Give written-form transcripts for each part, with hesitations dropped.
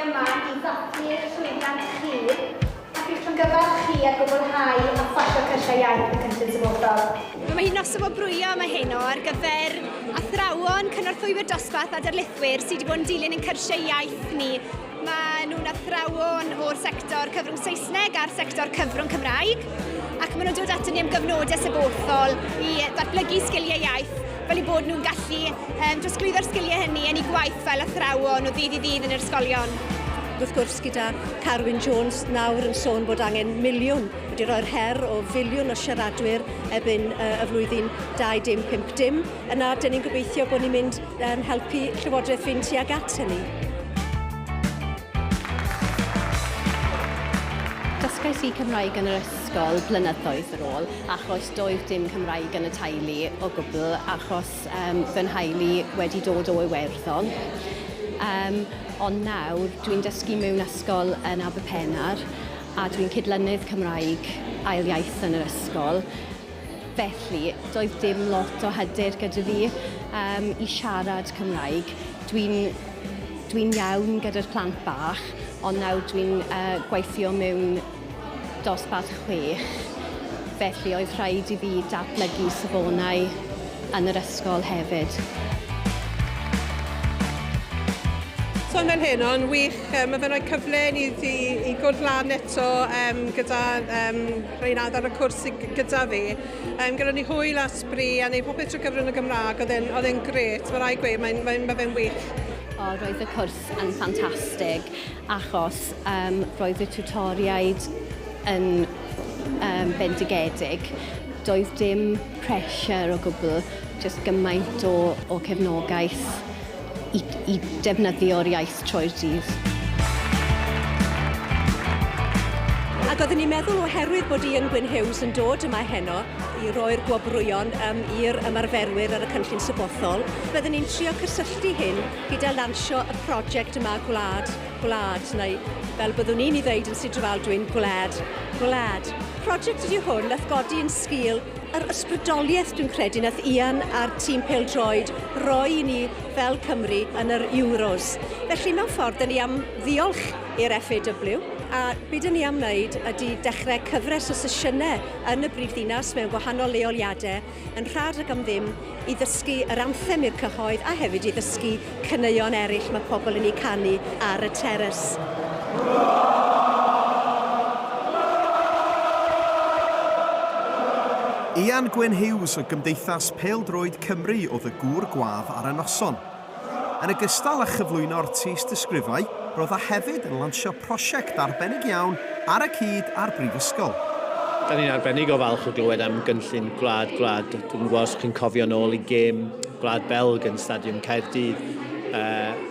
yma i ddathlu eich llwyddiant chi ac i'ch llongyfarch chi ar gwblhau a phasio cyrsiau iaith y Cynllun Sabothol. Wel, mae hi'n noson wobrwyo yma heno ar gyfer athrawon, cynorthwywyr dosbarth a darlithwyr sydd wedi bod yn dilyn ein cyrsiau iaith ni. Maen nhw'n athrawon o'r sector cyfrwng Saesneg a'r sector cyfrwng Cymraeg ac maen nhw'n dod aton ni am gyfnodau sabothol i ddatblygu sgiliau iaith fel eu bod nhw'n gallu um, drosglwyddo'r sgiliau hynny yn eu gwaith fel athrawon o ddydd i ddydd yn yr ysgolion. Wrth gwrs, gyda Carwyn Jones nawr yn sôn bod angen miliwn, wedi rhoi'r her o filiwn o siaradwyr erbyn uh, y flwyddyn 2050, yna dyn ni'n gobeithio bod ni'n mynd yn helpu Llywodraeth fynd tuag at hynny. Dysgais i Cymraeg yn yr ysgol blynyddoedd yn ôl achos doedd dim Cymraeg yn y teulu o gwbl achos um, fy nheulu wedi dod o Iwerddon. Um, ond nawr dwi'n dysgu mewn ysgol yn Aberpennar a dwi'n cydlynydd Cymraeg ail iaith yn yr ysgol. Felly, doedd dim lot o hyder gyda fi um, i siarad Cymraeg. Dwi'n dwi iawn gyda'r plant bach, ond nawr dwi'n uh, gweithio mewn dosbarth chwech. Felly oedd rhaid i fi datblygu safonau yn yr ysgol hefyd. So fel hyn, o'n wych. Mae fe'n rhoi cyfle i ni i, i gwrdd lan eto um, gyda um, rhai nad ar y cwrs gyda fi. Um, gyda ni hwyl a sbri a neud popeth trwy gyfrwng y Gymraeg, oedd e'n, oedd e'n gret, mae rhaid gweud, mae'n, mae, mae fe'n wych. O, roedd y cwrs yn ffantastig achos um, roedd y tutoriaid yn um, bendigedig. Doedd dim pressure o gwbl, jyst gymaint o, o cefnogaeth i, i defnyddio'r iaith trwy'r dydd. Ac oeddwn i'n meddwl oherwydd bod Ian Gwyn Hughes yn dod yma heno i roi'r gwobrwyon um, i'r ymarferwyr ar y cynllun sabothol, byddwn ni'n trio cysylltu hyn gyda lansio y prosiect yma Gwlad, Gwlad, neu fel byddwn ni'n ei ddeud yn Sir Drefaldwyn, Gwlad, Gwlad. Prosiect ydy hwn nath godi yn sgil yr ysbrydoliaeth dwi'n credu nath Ian a'r tîm pêl-droed roi i ni fel Cymru yn yr Euros. Felly mewn ffordd, dyn ni am ddiolch i'r FAW a be dyn ni am wneud ydy dechrau cyfres o sesiynau yn y brifddinas mewn gwahanol leoliadau yn rhad ac am ddim i ddysgu yr anthem i'r cyhoedd a hefyd i ddysgu caneuon eraill mae pobl yn eu canu ar y terrace. Ian Gwyn Hughes o Gymdeithas Pêl-droed Cymru oedd y gŵr gwadd ar y noson. Yn ogystal â chyflwyno'r tystysgrifau, roedd o hefyd yn lansio prosiect arbennig iawn ar y cyd â'r Brifysgol. Da ni'n arbennig o falch o glywed am gynllun Gwlad Gwlad. Dwi'm yn gwybod os chi'n cofio nôl i gêm Gwlad Belg yn Stadiwm Caerdydd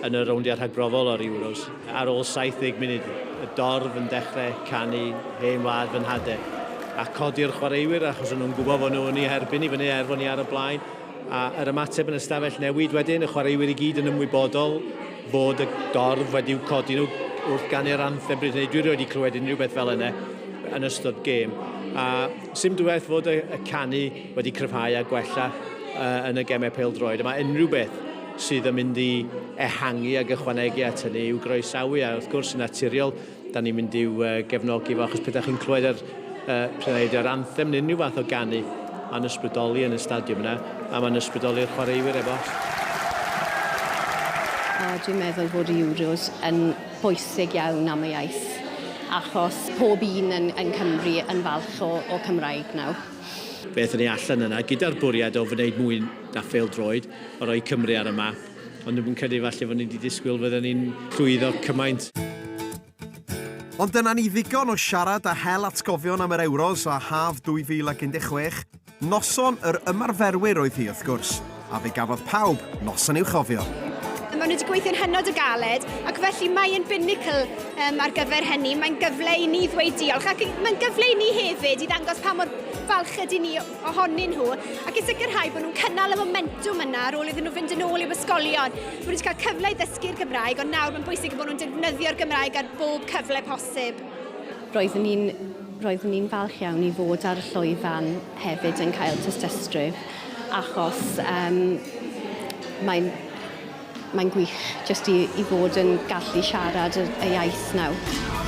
yn y rowndiau rhagbrofol o'r Euros. Ar ôl 70 munud, y dorf yn dechrau canu Hen Wlad Fy Nhade a codi'r chwaraewyr achos o'n nhw'n gwybod fod nhw yn ei herbyn i fyny er fod ni ar y blaen. A yr ymateb yn y stafell newid wedyn, y chwaraewyr i gyd yn ymwybodol fod y dorf wedi'w codi nhw wrth ganu'r anthem bryd hynny. Dwi rioed wedi clywed unrhyw beth fel yna yn ystod gêm. A sim dwywaith fod y, y canu wedi cryfhau a gwella uh, yn y gemau pêl-droed. A mae unrhyw beth sydd yn mynd i ehangu ac ychwanegu at hynny i'w groesawu a wrth gwrs yn naturiol da ni'n mynd i'w gefnogi fo achos pryd da chi'n clywed yr, uh, yr anthem neu unrhyw fath o ganu mae'n ysbrydoli yn y stadiwm yna a mae'n ysbrydoli'r chwaraewyr efo. O, dwi'n meddwl fod y Euros yn bwysig iawn am y iaith achos pob un yn, yn Cymru yn falch o, o Cymraeg nawr. Fe aethon ni allan yna gyda'r bwriad o wneud mwy na phêl-droed, o roi Cymru ar y map, ond dwi'm yn credu falle fod ni wedi disgwyl fydden ni'n llwyddo cymaint. Ond dyna ni ddigon o siarad a hel atgofion am yr Ewros a haf 2016. Noson yr ymarferwyr oedd hi, wrth gwrs, a fe gafodd pawb noson i'w chofio. Maen nhw wedi gweithio'n hynod o galed, ac felly mae yn binnacle um, ar gyfer hynny. Mae'n gyfle i ni ddweud diolch, ac mae'n gyfle i ni hefyd i ddangos pa mor falch ydyn ni ohonyn nhw ac i sicrhau bod nhw'n cynnal y momentwm yna ar ôl iddyn nhw fynd yn ôl i'w ysgolion. Bod nhw wedi cael cyfle i ddysgu'r Gymraeg, ond nawr mae'n bwysig bod nhw'n defnyddio'r Gymraeg ar bob cyfle posib. Roeddwn i'n roeddwn i'n falch iawn i fod ar y llwyfan hefyd yn cael tystysgrif achos um, mae'n Mae'n gwych jyst i, i fod yn gallu siarad y, y iaith nawr.